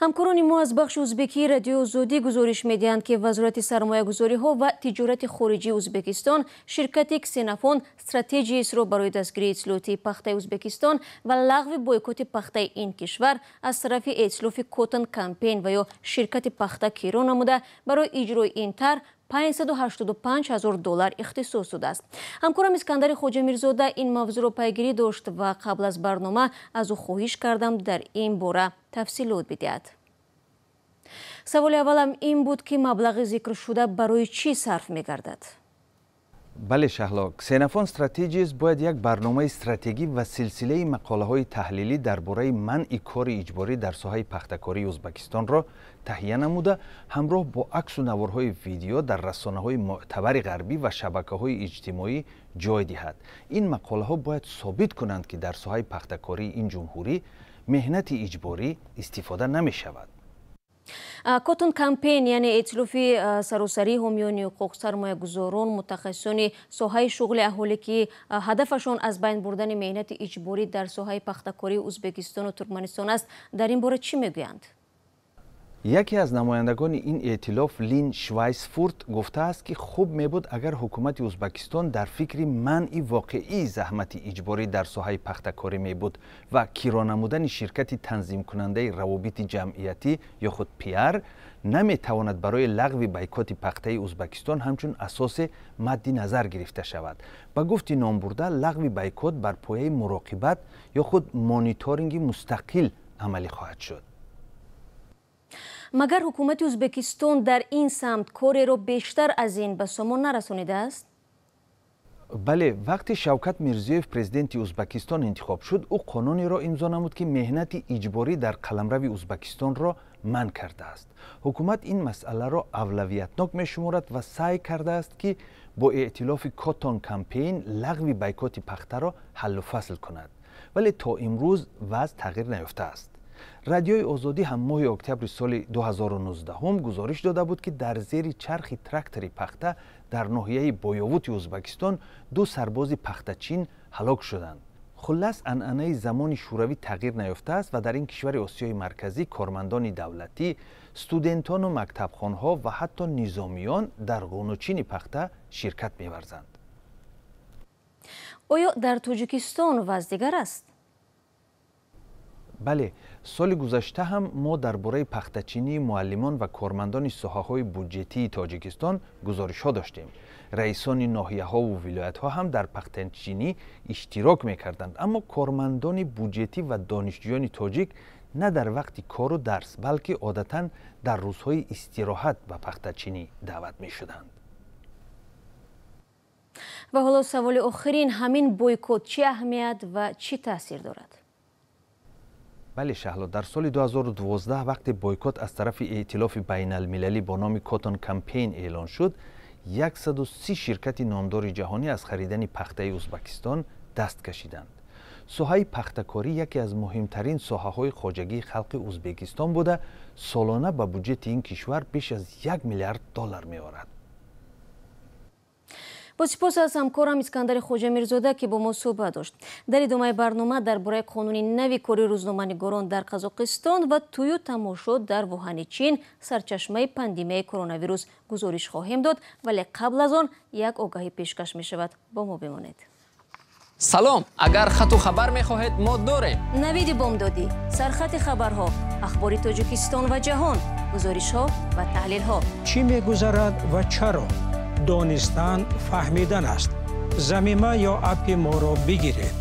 Ҳамкорони мо аз бахши узбекии Радиои Озодӣ гузориш медиҳанд, ки Вазорати сармоягузориҳо ва тиҷорати хориҷии Узбекистон ширкати Ксенофон Стратегиесро барои дастгирии иттилоотии пахтаи Узбекистон ва лағви бойкоти пахтаи ин кишвар аз тарафи эътилофи Cotton Campaign ва ё ширкати пахта киро намуда, барои иҷрои ин тарҳ 585 ҳазор доллар ихтисос додааст. Ҳамкорам Искандари Хоҷамирзода ин мавзӯъро пайгирӣ дошт ва қабл аз барнома аз ӯ хоҳиш кардам, дар ин бора тафсилот бидиҳад. Саволи аввалам ин буд, ки маблағи зикршуда барои чӣ сарф мегардад? Бале, Шаҳло, Ксенофон Стратегиес бояд як барномаи стратегӣ ва силсилаи мақолаҳои таҳлилӣ дар бораи манъи кори иҷборӣ дар соҳаи пахтакории Узбакистонро таҳия намуда, ҳамроҳ бо аксу наворҳои видео дар расонаҳои мӯътабари ғарбӣ ва шабакаҳои иҷтимоӣ ҷой диҳад. Ин мақолаҳо бояд собит кунанд, ки дар соҳаи пахтакории ин ҷумҳурӣ меҳнати иҷборӣ истифода намешавад. Cotton Campaign, яъне эътилофи саросарии ҳомиёни ҳуқуқ, сармоягузорон, мутахассисони соҳаи шуғли аҳолӣ, ки ҳадафашон аз байн бурдани меҳнати иҷборӣ дар соҳаи пахтакории Узбекистону Туркманистон аст, дар ин бора чӣ мегӯянд? Яке аз намояндагони ин эътилоф, Лин Швайсфурт, гуфтааст, ки хуб мебуд, агар ҳукумати Узбакистон дар фикри манъи воқеии заҳмати иҷборӣ дар соҳаи пахтакорӣ мебуд ва киро намудани ширкати танзимкунандаи равобити ҷамъиятӣ ё худ пиар наметавонад барои лағви бойкоти пахтаи Узбакистон ҳамчун асосе мадди назар гирифта шавад. Ба гуфти номбурда, лағви бойкот бар пояи муроқибат ё худ мониторинги мустақил амалӣ хоҳад шуд. Магар ҳукумати Узбекистон дар ин самт кореро бештар аз ин ба сомон нарасонидааст? Бале, вақте Шавкат Мирзиёев президенти Узбакистон интихоб шуд, ӯ қонунеро имзо намуд, ки меҳнати иҷборӣ дар қаламрави Узбакистонро манъ кардааст. Ҳукумат ин масъаларо авлавиятнок мешуморад ва саъй кардааст, ки бо эътилофи Cotton Campaign лағви бойкоти пахтаро ҳаллу фасл кунад, вале то имрӯз вазъ тағйир наёфтааст. Радиои Озодӣ ҳам моҳи октябри соли 2019 гузориш дода буд, ки дар зери чархи трактори пахта дар ноҳияи Боёвути Узбакистон ду сарбози пахтачин ҳалок шуданд. Хуллас, анъанаи замони шӯравӣ тағйир наёфтааст ва дар ин кишвари Осиёи Марказӣ кормандони давлатӣ, студентону мактабхонҳо ва ҳатто низомиён дар ғунучини пахта ширкат меварзанд. Оё дар Тоҷикистон вазъ дигар аст? Бале, соли гузашта ҳам мо дар бораи пахтачинии муаллимон ва кормандони соҳаҳои буҷетии Тоҷикистон гузоришҳо доштем. Раисони ноҳияҳову вилоятҳо ҳам дар пахтачинӣ иштирок мекарданд, аммо кормандони буҷетӣ ва донишҷӯёни тоҷик на дар вақти кору дарс, балки одатан дар рӯзҳои истироҳат ба пахтачинӣ даъват мешуданд. Ва ҳоло саволи охирин: ҳамин бойкот чӣ аҳамият ва чӣ таъсир дорад? Бале, Шаҳло, дар соли 2012, вақте бойкот аз тарафи эътилофи байналмилалӣ бо номи Cotton Campaign эълон шуд, 130 ширкати номдори ҷаҳонӣ аз харидани пахтаи Узбакистон даст кашиданд. Соҳаи пахтакорӣ яке аз муҳимтарин соҳаҳои хоҷагии халқи Узбекистон буда, солона ба буҷети ин кишвар беш аз 1 миллиард доллар меорад. Бо сипос аз ҳамкорам Искандари Хоҷамирзода, ки бо мо суҳбат дошт. Дар идомаи барнома дар бораи қонуни нави кори рӯзноманигорон дар Қазоқистон ва тӯю тамошо дар Вуҳани Чин, сарчашмаи пандемияи коронавирус, гузориш хоҳем дод, вале қабл аз он як огаҳӣ пешкаш мешавад. Бо мо бимонед. Салом, агар хату хабар мехоҳед, мо дорем. Навиди бомдодӣ, сархати хабарҳо, ахбори Тоҷикистон ва ҷаҳон, гузоришҳо ва таҳлилҳо. Чӣ мегузарад ва чаро? Донистан фаҳмидан аст. Замима ё аппи моро бигиред.